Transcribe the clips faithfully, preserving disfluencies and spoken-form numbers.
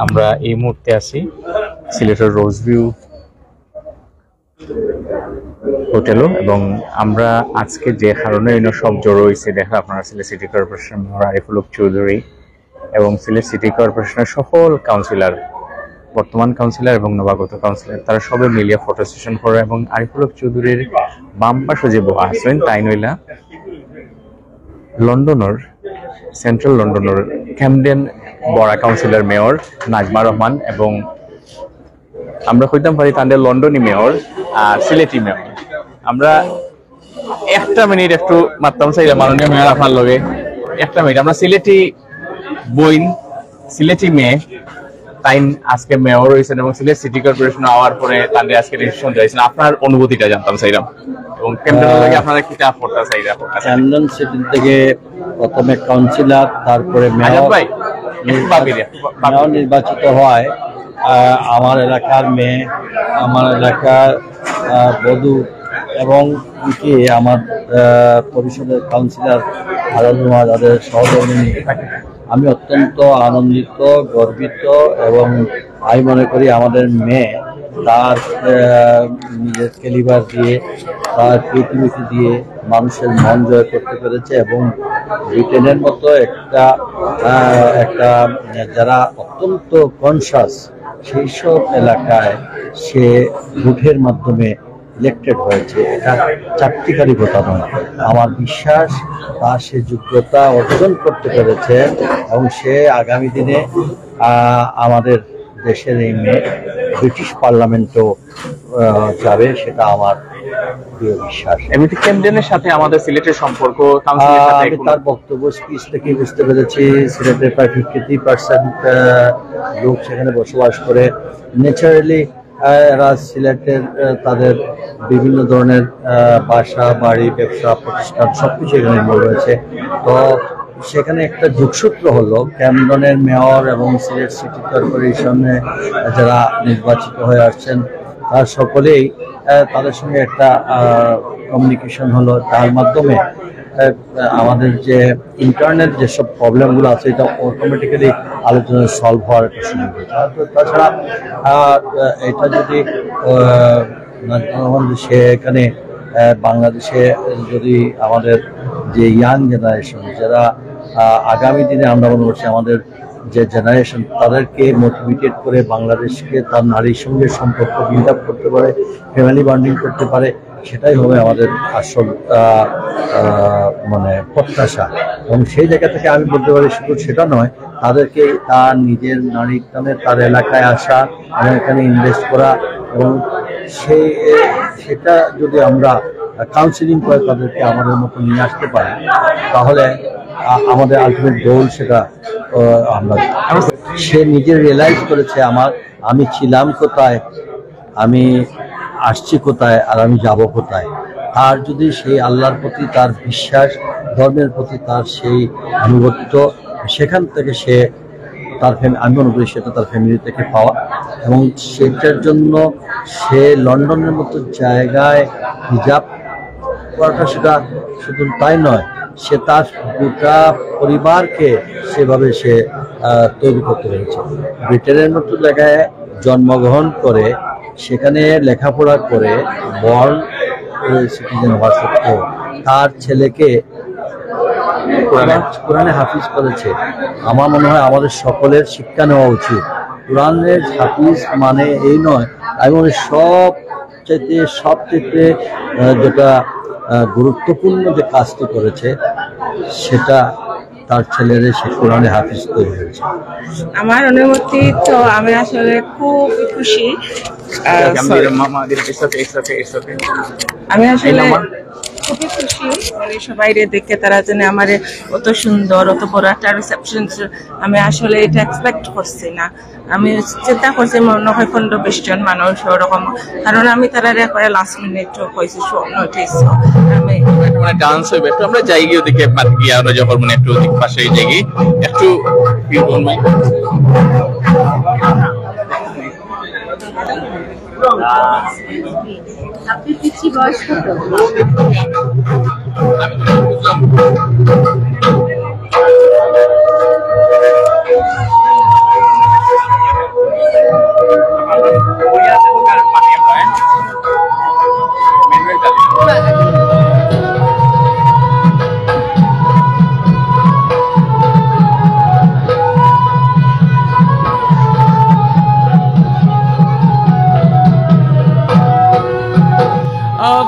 আমরা এই মুহূর্তে আছি সিলেটের রোজ ভিউ হোটেলও, এবং আমরা আজকে যে কারণে এনে সব জড়ো হয়েছে, দেখা আপনারা Sylhet city corporation mayor Ariful Haque Chowdhury এবং সিলেট সিটি কর্পোরেশনের সকল কাউন্সিলর, বর্তমান কাউন্সিলর এবং নবাগত কাউন্সিলর, তারা সবাই মিলিয়ে ফটো সেশন করে। এবং আরিফুল হক চৌধুরীর বাম পাশে যে বউ আছেন, তাই নইলা লন্ডনের, সেন্ট্রাল লন্ডনের ক্যামডেন বড়া কাউন্সিলর মেয়র নাজমা রহমান, এবং আমরা কইতাম পারি তাদের লন্ডনি মেয়র আর সিলেটি মেয়র। আমরা একটা মিনিট একটু মাততাম চাইলাম মাননীয় মেয়র আপনার লগে, একটা মিনিট। আমরা সিলেটি বইন, সিলেটি মেয়ে, তাইন আজকে মেয়র হয়েছেন এবং সিলেট সিটি কর্পোরেশন হওয়ার পরে তাদের আজকে ডিসিশন দিয়েছেন, আপনার অনুভূতিটা জানতাম চাইলাম এবং ক্যামডেন লাগে আপনারা কিতা করতে চাইলাম। ক্যামডেন সিটি থেকে প্রথমে কাউন্সিলর, তারপরে মেয়র ভাই, একটু ভাবি রে, ভাবি। মেয়র নির্বাচিত হয় আহ, আমার এলাকার মেয়ে, আমার এলাকার আহ, বধূ এবং কি আমার আহ, পরিষদের কাউন্সিলর আরো তাদের সহধর্মিনী। আমি অত্যন্ত আনন্দিত, গর্বিত এবং আমি মনে করি আমাদের মেয়ে তার আহ, নিজের ক্যালিবার দিয়ে, তার ক্রিয়েটিভিটি দিয়ে মানুষের মন জয় করতে পেরেছে এবং ব্রিটেনের মতো একটা আহ, একটা যারা অত্যন্ত কনসাস সেই সব এলাকায় সে ভোটের মাধ্যমে ইলেক্টেড হয়েছে। এটা চাকরিকারী ভোটার নয়। আমার বিশ্বাস তার সে যোগ্যতা অর্জন করতে পেরেছে এবং সে আগামী দিনে আহ, আমাদের দেশের এই মেয়ে ব্রিটিশ পার্লামেন্টও আহ, যাবে, সেটা আমার দৃঢ় বিশ্বাস। এমনিতে ক্যামডেনের সাথে আমাদের সিলেটের সম্পর্ক কাউন্সিলের আহ, সাথে আমি কোনো তার বক্তব্য স্পিচ থেকে বুঝতে পেরেছি সিলেটের প্রায় ফিফটি থ্রি পার্সেন্ট লোক সেখানে বসবাস করে। ন্যাচারালি এরা সিলেটের আহ, তাদের বিভিন্ন ধরনের আহ, বাসা, বাড়ি, ব্যবসা প্রতিষ্ঠান সবকিছু এখানে ইনভলভ রয়েছে। তো সেখানে একটা যোগসূত্র হলো ক্যামডেনের মেয়র এবং সিলেট সিটি কর্পোরেশনে যারা নির্বাচিত হয়ে আসছেন তার সকলেই আহ, তাদের সঙ্গে একটা কমিউনিকেশন হলো, তার মাধ্যমে আহ, আমাদের যে ইন্টারনাল যেসব প্রবলেমগুলো আছে এটা অটোমেটিক্যালি আলোচনায় সলভ হওয়ার একটা সুযোগ হয়েছে। আর তো তাছাড়া আহ, এটা যদি আহ, মানে, যখন সে এখানে আহ, বাংলাদেশে যদি আমাদের যে ইয়াং জেনারেশন যারা আহ, আগামী দিনে আমরা মনে করছি আমাদের যে জেনারেশন তাদেরকে মোটিভেটেড করে বাংলাদেশকে তার নারীর সঙ্গে সম্পর্ক বিল্ড আপ করতে পারে, ফ্যামিলি বন্ডিং করতে পারে, সেটাই হবে আমাদের আসল আহ, আহ, মানে প্রত্যাশা। এবং সেই জায়গা থেকে আমি বলতে পারি শুধু সেটা নয়, তাদেরকে তার নিজের নারীর টানে তার এলাকায় আসা এবং এখানে ইনভেস্ট করা এবং সেই সেটা যদি আমরা কাউন্সিলিং করে তাদেরকে আমাদের মতো নিয়ে আসতে পারি তাহলে আ- আমাদের আলটিমেট গোল সেটা আহ, আমরা সে নিজে রিয়েলাইজ করেছে আমার আমি ছিলাম কোথায়, আমি আসছি কোথায় আর আমি যাব কোথায়। তার যদি সেই আল্লাহর প্রতি তার বিশ্বাস, ধর্মের প্রতি তার সেই আনুগত্য, সেখান থেকে সে তার ফ্যামিলি, আমি মনে করি সেটা তার ফ্যামিলি থেকে পাওয়া। এবং সেটার জন্য সে লন্ডনের মতো জায়গায় হিজাব করাটা সেটা শুধু তাই নয়, সে তার গোটা পরিবারকে সেভাবে সে আহ, তৈরি করতে পেরেছে। ব্রিটেনের মতো জায়গায় জন্মগ্রহণ করে সেখানে লেখাপড়া করে বর্ন সিটিজেন হওয়া সত্ত্বেও তার ছেলেকে কোরআনে কোরআনে হাফিজ করেছে। আমার মনে হয় আমাদের সকলের শিক্ষা নেওয়া উচিত। কোরআনের হাফিজ মানে এই নয়, আমি মনে হয় সব চাইতে সব চাইতে আহ, যেটা আহ, গুরুত্বপূর্ণ যে কাজটি করেছে সেটা তার ছেলেরে সে কোরআনে হাফিজ তৈরি হয়েছে। আমার অনুভূতি তো আমি আসলে খুব খুশি। আহ, sorry। মামা, it's okay, it's okay, it's okay। আমি আসলে মামা। খুবই খুশি, মানে সবাই রে দেখে তারা জানে আমার অত সুন্দর, অত বড় একটা রিসেপশন, আমি আসলে এটা এক্সপেক্ট করছি না। আমি চিন্তা করছি মনে হয় পনেরো বিশ জন মানুষ ওরকম, কারণ আমি তারা একবারে লাস্ট মিনিট কইছি শর্ট নোটিস। আমি মানে ডান্স হইবে, একটু আমরা যাই গিয়ে ওদিকে বাদ গিয়ে আমরা যখন মানে একটু ওদিক পাশে যাই গিয়ে একটু আপনি পিচ্ছি বয়স কত?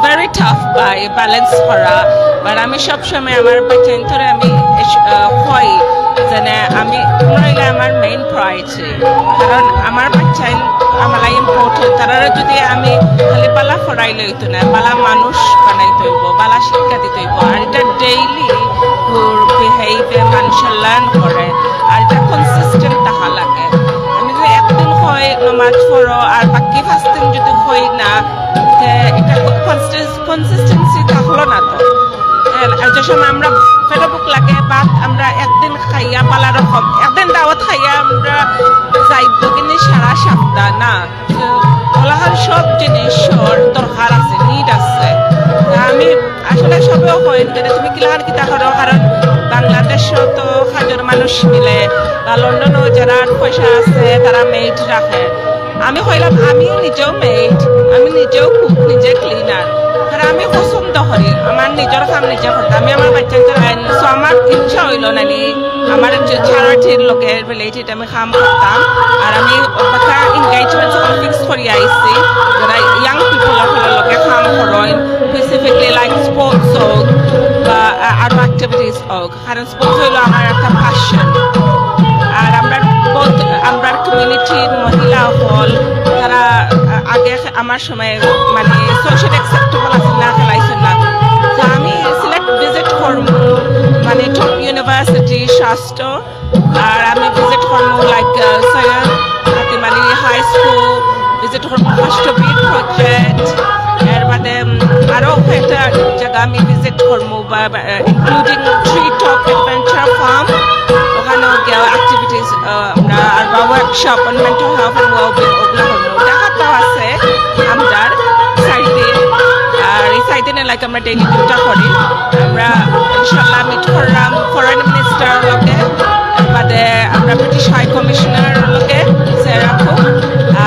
Very tough ভাই ব্যালেন্স করা। বাট আমি সবসময় আমার বাচ্চাইন্তরে আমি এস-, আহ, কই যেন আমি, তোমরা অইলে আমার মেইন প্রায়োরিটি। কারণ আমার বাচ্চাইন আমার লাগি ইম্পর্টেন্ট। তারারে যদি আমি খালি বালা পড়াইলে অইতো না, বালা মানুষ বানাইতে অইবো, বালা শিক্ষা দিতে অইবো। আর এটা ডেইলি ওর বিহেভিয়ার মানুষে লার্ন করে। আর এটা কনসিস্টেন্ট থাকা লাগে। আমি যদি একদিন কই নমাজ পড়ো আর বাকি পাঁচ দিন যদি কই না, তে এটা কনসিস্টেন্সি থাকলো না তো। হ্যাঁ, আর যে সময় আমরা পেটো ভুক লাগে, ভাত আমরা একদিন খাইয়া বালা রকম, একদিন দাওয়াত খাইয়া আমরা যাইবো কিন্তু সারা সপ্তাহ না। তো ওলাখান সব জিনিসর দরকার আছে, নিড আছে। তা আমি আসলে সবেও কইন যে তুমি কিলাখান কিতা করো, কারণ বাংলাদেশও তো কাজর মানুষ মিলে, বা লন্ডনও যারা পয়সা আছে তারা মেইড রাখে। আমি কইলাম, আমি নিজেও মেইড, আমি নিজেও কুক, নিজে ক্লিনার। আর আমি পছন্দ করি আমার নিজের কাম নিজে করতে। আমি আমার বাচ্চাইন্তরে আইন, so আমার ইচ্ছা অইলো নানি আমার একজন চ্যারিটির লগে রিলেটেড আমি কাম করতাম। আর আমি বাক্কা এনগেজমেন্ট ফিক্স করি আইছি, যারা ইয়াং পিপল অকলর লগে কাম করইন, স্পেসিফিকলি লাইক স্পোর্টস হোক বা আ-, আরো অ্যাক্টিভিটিস হোক। কারণ স্পোর্টস অইলো আমার একটা প্যাশন। আর আমরা বহুত, আমরা কমিউনিটির মহিলা অকল, তারা আ-, আগে আমার সময় মানে সোশ্যাল অ্যাকসেপ্টেবল আছে না, খেলাইছে না। তো আমি সিলেট ভিজিট করবো, মানে টপ ইউনিভার্সিটি, স্বাস্থ্য, আর আমি ভিজিট করবো লাইক সৈয়দ হাতিম আলী হাই স্কুল, ভিজিট করবো অষ্টবীর প্রজেক্ট, এর বাদে উম, আরো কয়েকটা জায়গা আমি ভিজিট করবো, including Tree Top Adventure Farm, ওখানেও গিয়ে অ্যাক্টিভিটিস আমরা আর বা workshop on mental health and wellbeing ওগুলো করবো। ঢাকাতেও আছে আমরার সাইডে, আর এই সাইডে লাইক আমরা ডেইলি দুটা করি। আমরা ইনশাল্লাহ মিট করলাম ফরেন মিনিস্টার লগে, বাদে আমরা ব্রিটিশ হাই কমিশনার লগে, সেরা খুব।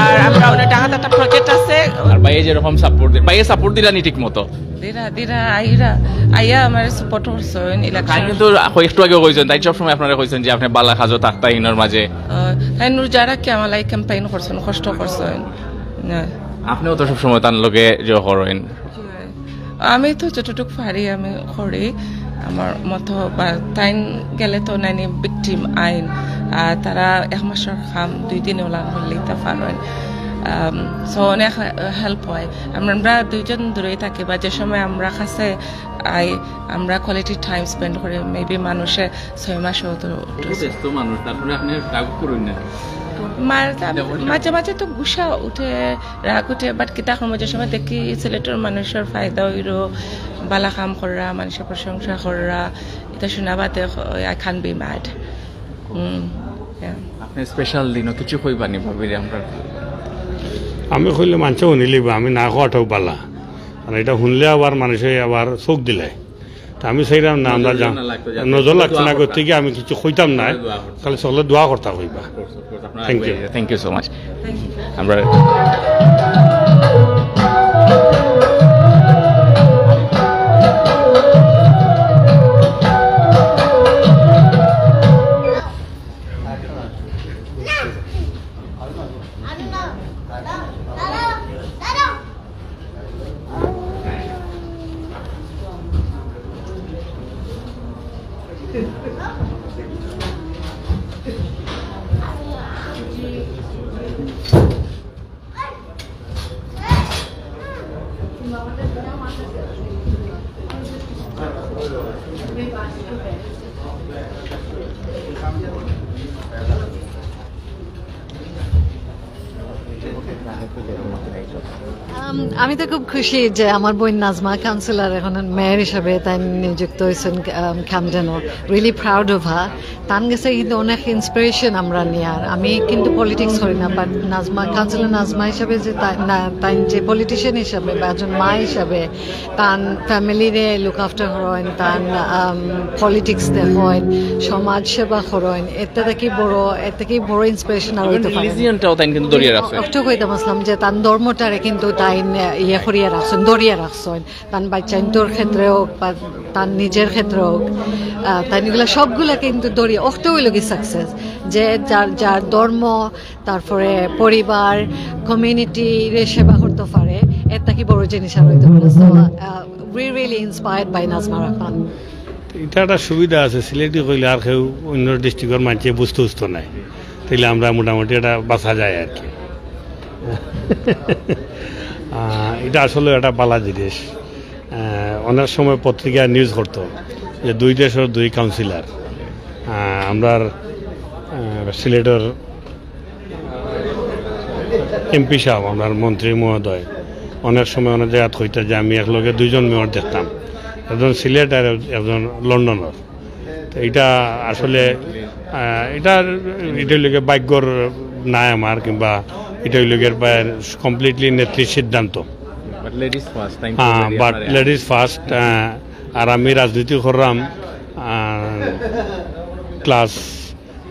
আর আমরা অনেক ঢাকাত একটা প্রজেক্ট আছে। আর ভাইয়ে যেরকম সাপোর্ট দেয়, ভাইয়ে সাপোর্ট দিলানি ঠিক মতো। দিরা, দিরা, আইরা, আইয়া আমার সাপোর্ট করছইন তাই ইলেকশন। কিন্তু একটু আগে কইছেন, তাই সব সময় আপনারা কইছেন যে আপনি বালা কাজও থাকতা ইনোর মাঝে। আহ, তাই নুর যারা কি আমার লাগি ক্যাম্পেইন করছইন, কষ্ট করছইন। না। আপনিও তো সব সময় তার লগে যে করইন। আমি তো যতটুকু পারি আমি করি আমার মতো, বা তাইন গেলে তো নানি ভিকটিম আইন, আর তারা এক মাসর কাম দুই দিনে ওলা করলে তা পারইন। সো অনেক হেল্প হয়। আমরা, আমরা দুইজন দূরেই থাকি, বা যে সময় আমরা কাছে আই, আমরা কোয়ালিটি টাইম স্পেন্ড করি, মেবি মানুষে ছয় মাসও তো। বহুত ব্যস্ত মানুষ, তারপরে আপনি রাগ করুন না। মাঝে মাঝে তো গুসা উঠে, রাগ উঠে, বাট কিতা করবো, যে সময় দেখি সিলেটর মানুষর ফায়দা অইরো, বালা কাম কররা, মানুষর প্রশংসা কররা, এটা শোনা বাদে I can't be mad। হুম, yeah। আপনি স্পেশাল দিনও কিছু কইবানি ভাবিরে আমরা? আমি কইলে মানষে হুনিলিবা, আমি না কওয়াটাও বালা। আর এটা হুনলে আবার মানুষে আবার চোখ দিলে। তা আমি চাইরাম না, আমরা নজর যা-, না লাগতো যাতে। নজর লাগতো না, দোয়া করতে করতাম। গিয়ে আমি কিছু কইতাম না। দোয়া করতাম। খালি সকলে দোয়া করতা কইবা। Of course, of course, আপনারা thank you। Thank you so much। Thank you। আমরা Um, আমি তো খুব খুশি যে আমার বোন নাজমা কাউন্সিলর এখন মেয়র হিসাবে তাই নিযুক্ত হয়েছেন, um, ক্যামডেনও। Really proud of her। তান গেছে কিন্তু অনেক ইন্সপিরেশন আমরা নিয়ার। আমি কিন্তু পলিটিক্স করি না, বাট নাজমা, কাউন্সিলর নাজমা হিসাবে যে তা-, না, তাই যে পলিটিশিয়ান হিসাবে বা একজন মা হিসাবে তান ফ্যামিলিরে লুক আফটার করইন, তান, আম, পলিটিক্স দেখইন, সমাজ সেবা করইন, এতে থাকি বড়, এতে কি বড় ইন্সপিরেশন আর হইতে পারে না। রিলিজিয়নটাও তাই কিন্তু ধরিয়া রাখছে। অত কইতাম আসলাম যে তান ধর্মটারে কিন্তু তাই ইয়ে করিয়া রাখছেন, ধরিয়া রাখছেন। তান বাচ্চাইন্তর ক্ষেত্রে হোক বা তান নিজের ক্ষেত্রে হোক, আহ, তাই এগুলা সবগুলা কিন্তু ধরিয়া, অত হইল কি সাকসেস, যে যার, যার ধর্ম, তারপরে পরিবার, কমিউনিটিরে সেবা করতে পারে, এর থাকি বড় জিনিস আর হইতে পারে। So we really inspired by Nazma Rahman. এটা একটা সুবিধা আছে, সিলেটি কইলে আর কেউ অন্য ডিস্ট্রিক্টর মানষে বুঝতে বুঝতো নাই, তাইলে আমরা মোটামুটি এটা বাঁচা যায় আর কি। আহ, এটা আসলে একটা ভালা জিনিস। আহ, অনেক সময় পত্রিকায় নিউজ করতো যে দুই দেশর দুই কাউন্সিলর, আহ, আমরার, আহ, সিলেটর এমপি সাহেব, আমরার মন্ত্রী মহোদয়, অনেক সময় অনেক জায়গাত কইতা যে আমি একলগে দুইজন মেয়র দেখতাম, একজন সিলেট আর একজন লন্ডনর। তো এটা আসলে, আহ, এটা, এটা হইল গিয়ে ভাগ্যর নাই আমার, কিংবা এটা হইল গিয়ে কমপ্লিটলি নেত্রীর সিদ্ধান্ত। But ladies first, thank you হ্যাঁ, very but much. Ladies first. আর আমি রাজনীতি করলাম ক্লাস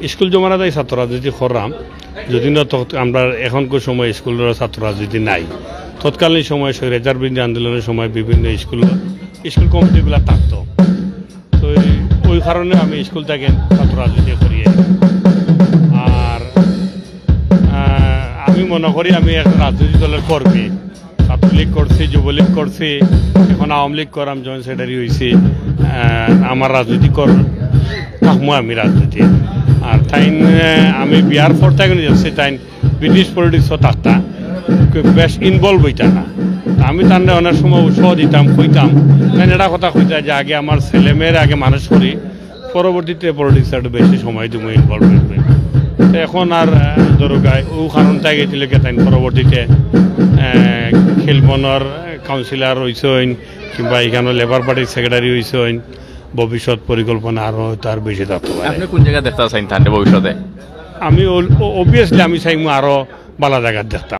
স্কুল জমানাত ছাত্র রাজনীতি করলাম, যদি না তখন আমরা এখনকার সময় স্কুলের ছাত্র রাজনীতি নাই। তৎকালীন সময় স্বৈরাচার বিরোধী আন্দোলনের সময় বিভিন্ন স্কুল, স্কুল কমিটিগুলো থাকতো। তো এই- ওই কারণে আমি স্কুল থেকে ছাত্র রাজনীতি করি। আর আহ, আমি মনে করি আমি এক রাজনৈতিক দলের কর্মী। ছাত্রলীগ করছি, যুবলীগ করছি, এখন আওয়ামী লীগ করাম, জয়েন্ট সেক্রেটারি হয়েছি। আহ, আমার রাজনীতি কর থাকমু আমি রাজনীতি। আর তাইন, আহ, আমি বিয়ার পর থেকে দেখছি তাইন ব্রিটিশ পলিটিক্সও থাকতা, বেশ ইনভলভ হইতা না। তা আমি তানরে অনেক সময় উৎসাহ দিতাম, কইতাম, তাইন এটা কথা কইতা যে আগে আমার ছেলে মেয়ের আগে মানুষ করি, পরবর্তীতে পলিটিক্স একটু বেশি সময় দিব, ইনভলভমেন্ট হইব। তো এখন আর আহ, দরকার ও কারণ তাই গেছিল কি তাই পরবর্তীতে আহ, খিলবনর কাউন্সিলর হইছইন, কিংবা এখানে লেবার পার্টির সেক্রেটারি হইছইন। ভবিষ্যৎ পরিকল্পনা আরো তার বেশি থাকতে পারে। আপনি কোন জায়গায় দেখতে চাইন তানরে ভবিষ্যতে? আমি অবভিয়াসলি আমি চাইমু আরো ভালা জায়গাত দেখতাম।